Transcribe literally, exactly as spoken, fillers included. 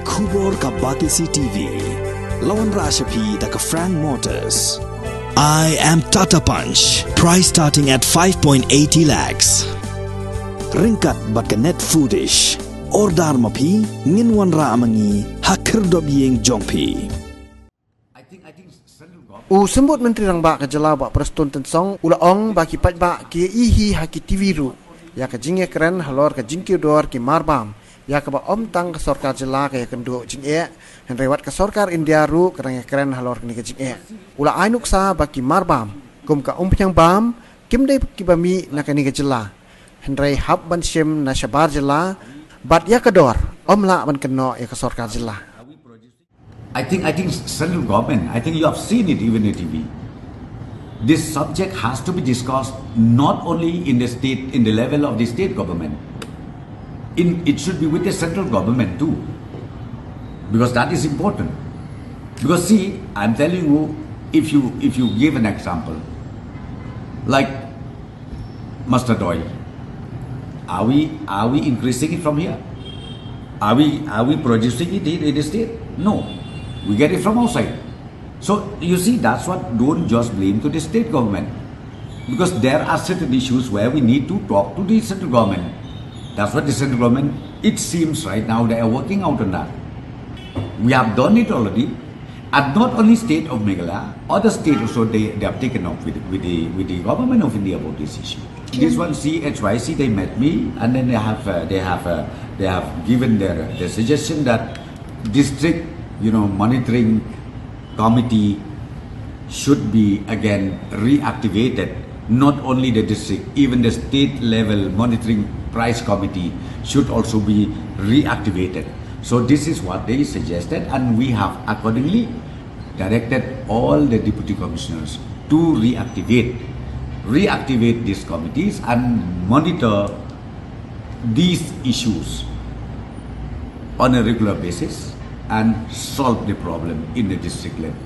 Khubor ka Batesi T V. La wanrah sha phi da ka Frank Motors. I am Tata Punch. Price starting at five point eighty lakhs. Ryngkat bad ka Net Foodish. Order ma phi, ngin wanrah ma ngi ha khyrdop ïing jong phi. U Symbud Myntri Rangbah ka jylla, Bah Prestone Tynsong, u la ong ba ki paidbah ki ïa hi ha ki T V ruh ïa ka jingïakren halor ka jingkiew dor ki marbam, ïa kaba ym tang ka sorkar jylla ka ïakynduh jingeh, hynrei wat ka sorkar India ruh ka dang ïakren halor kane ka jingeh. U la ai nuksa ba ki marbam kum ka umphniang bam kim dei kiba mih na kane ka jylla, hynrei hap ban shim na shabar jylla, bad ïa ka dor ym lah ban kynnoh ïa ka sorkar jylla. I think I think central government, I think you have seen it even in T V. This subject has to be discussed not only in the state, in the level of the state government. In, it should be with the central government too, because that is important. Because see, I'm telling you, if you if you give an example, like mustard oil, are we are we increasing it from here? Are we are we producing it in, in the state? No, we get it from outside. So you see, that's what, don't just blame to the state government, because there are certain issues where we need to talk to the central government. That's what the central government, it seems right now, they are working out on that. We have done it already. And not only state of Meghalaya, other state also, they, they have taken up with, with the with the government of India about this issue. This one, C H Y C, they met me, and then they have uh, they have uh, they have given their their suggestion that district, you know, monitoring committee should be again reactivated. Not only the district, even the state level monitoring price committee should also be reactivated. So this is what they suggested, and we have accordingly directed all the deputy commissioners to reactivate, reactivate these committees and monitor these issues on a regular basis and solve the problem in the district level.